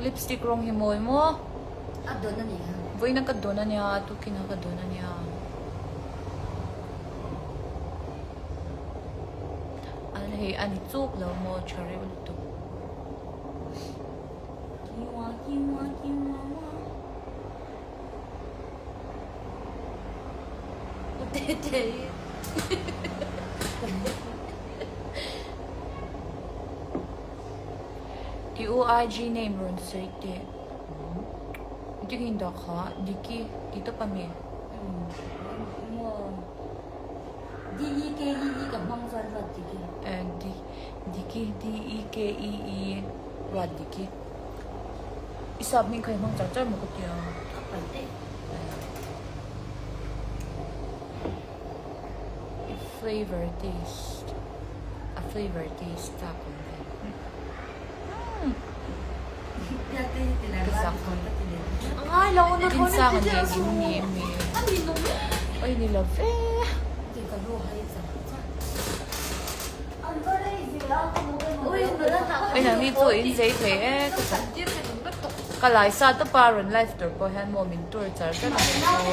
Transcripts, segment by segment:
Lipstick rawng hi mawi maw? A dawn a nih kha. Vawiin a ka dawn a nia, tukin a ka dawn a nia. An hei a ni chuk lo maw tha reuh lutuk. Kiwa kiwa kiwa wa. U Tete hi. I u IG name rawn sawi teh. Dik in dah kha Diki ti tawp a mi. Maw D-E-K-E-E ka hmang chuan ruat Diki. Diki D-E-K-E-E ruat Diki. I sap hming kha i hmang char char maw ka ti a. Ka pai daih. I flavour taste a flavour taste chak awm ve. Ka zak Dinsang a nen in ni emi? Oi ni lo ve. Oi nangni chu in zei thei e ka zak. Ka lai sa tawp a rawn live tur pawh hian maw min tur char char ang chu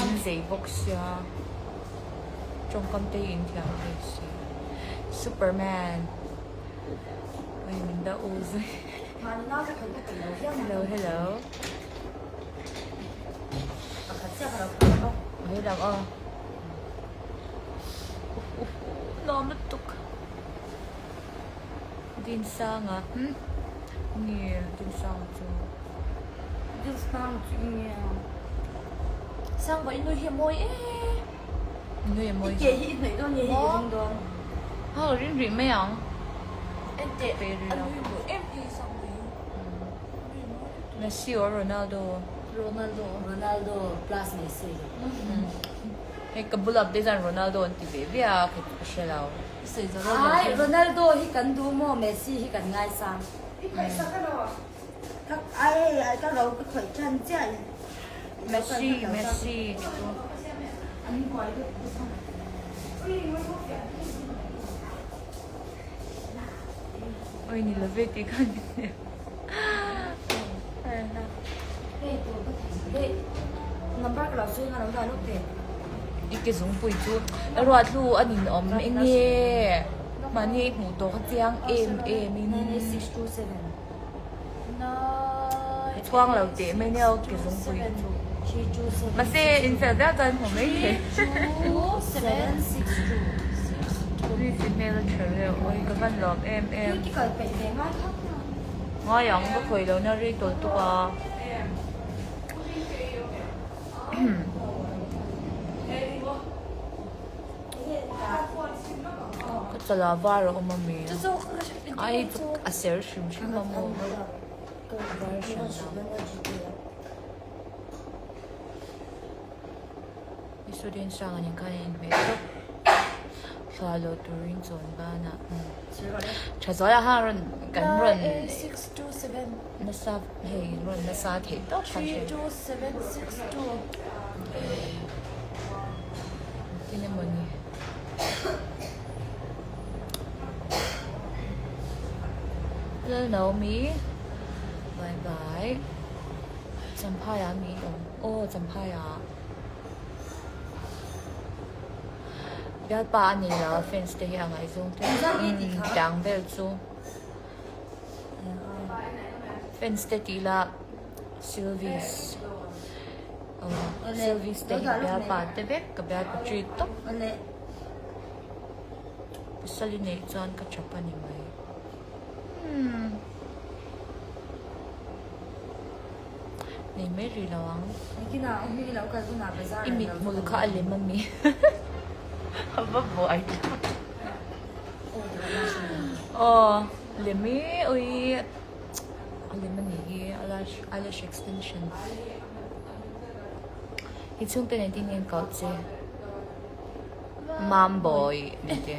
in zei bawk sia tawngkam te hi in thiam thei si Superman oi min dah u zui hello hello hello aw nuam lutuk. Dinsanga hm nge Dinsanga chu. Dinsanga chu i nge a. Sangba i nui hi a mawi e. Nui a mawi. I ke hi i hnaih dawn nge hi i ring dawn. Ha ka ring rih mai ang. Enteh a nui mawi em hi Sangba hi. Messi or Ronaldo? Ronaldo. Ronaldo plus Messi. Hei ka bula te chuan Ronaldo an ti ve ve a ka hre lo. Ai Ronaldo hi kan duh maw Messi hi kan ngaisang. Messi Messi chu. Oi ni love tih kha ni hmel. I ke zungpui chu ruat hlu a nin awm eng nge mahni i hmuh tawh kha chiang em em in ka chhuang lo teh mai nia ke zungpui chu mahse in fel viau chuan hmu mai thei Lucy hmel a tha reuh oi ka van lawm em em. Ngai ang ka khawi lo na rei tawlh tuk a. Ka chala var a awm ami ai chu a ser hrim hrim a maw var hran lo. Student hrang an inkhan a inhmeh tawp. Thla lo turin chawn banah tha zualah khan rawn kan rawn nasa hei rawn nasa theih tawp kha hre. Engtin emaw ni. Lalnaomi bye bye. Champhaiah mi awm aw Champhaiah. Bialpa a ni lo a fans te hi a ngaihzawng te dang vel chu fans te tih lah Sylvis aw Sylvis te hi bialpa te vek ka bialpa treat tawp pasal i neih chuan ka tap a ni mai umm. Nei mai rih lo ang. I mithmul kha a lem a mi. A va buai thlak. Aw lem i ui a lem a nih hi eyelash eyelash extension. I chhungte nen tin nge kal che? Mambawi ni te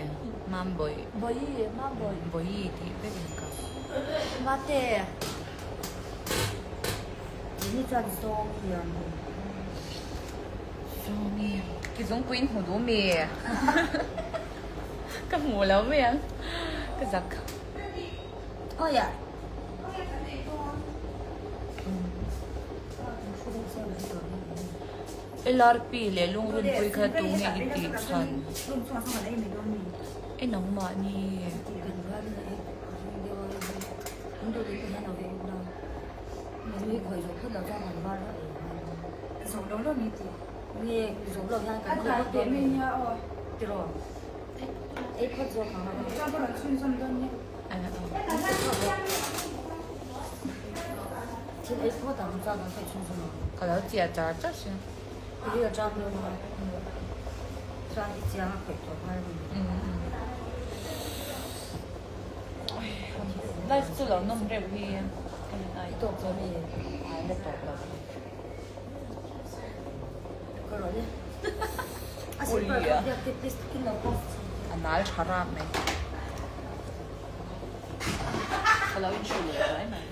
Mambawi. Bawi Mambawi. Bawi tih vek in kal. Mate. Ni chuan zawng hian Zawng i ki zungpui in hmu duh mi? Ka hmu lo mai ang ka zak. Awi ah. LRP leh lungrunpui kha tu nge i tih chhan? E nangmahni. Ka lo chiah char char si. Live chu lo nawm reuh hi ka rin ai ai la tawp lo. A nal tha rap mai. Ka lo in hrilh leh ruai mai.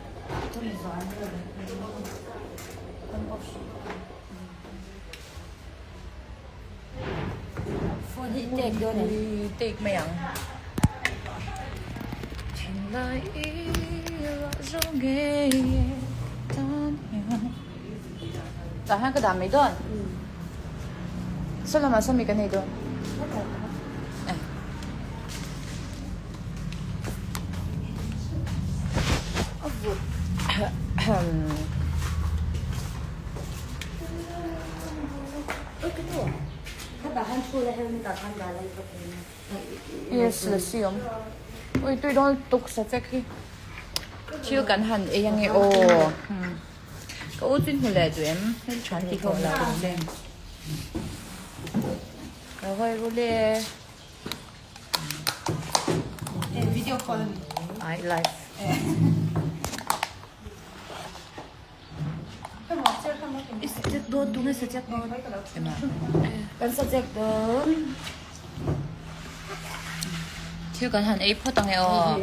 Take mai ang. Thinlai i ruah zo ngei e tan hian. Tah hian ka dah mai dawn. Saw lamah saw mi kan ei dawn. Yes, lasi awm. Ui tui dawn tuk sa chek hi. Thil kan han ei ange aw. Ka u chu hmu leh duh em? Hmel tha ti ho la tum che. Ka hawi ru le. Video call. Ai live. Thil kan han ei phawt ange aw.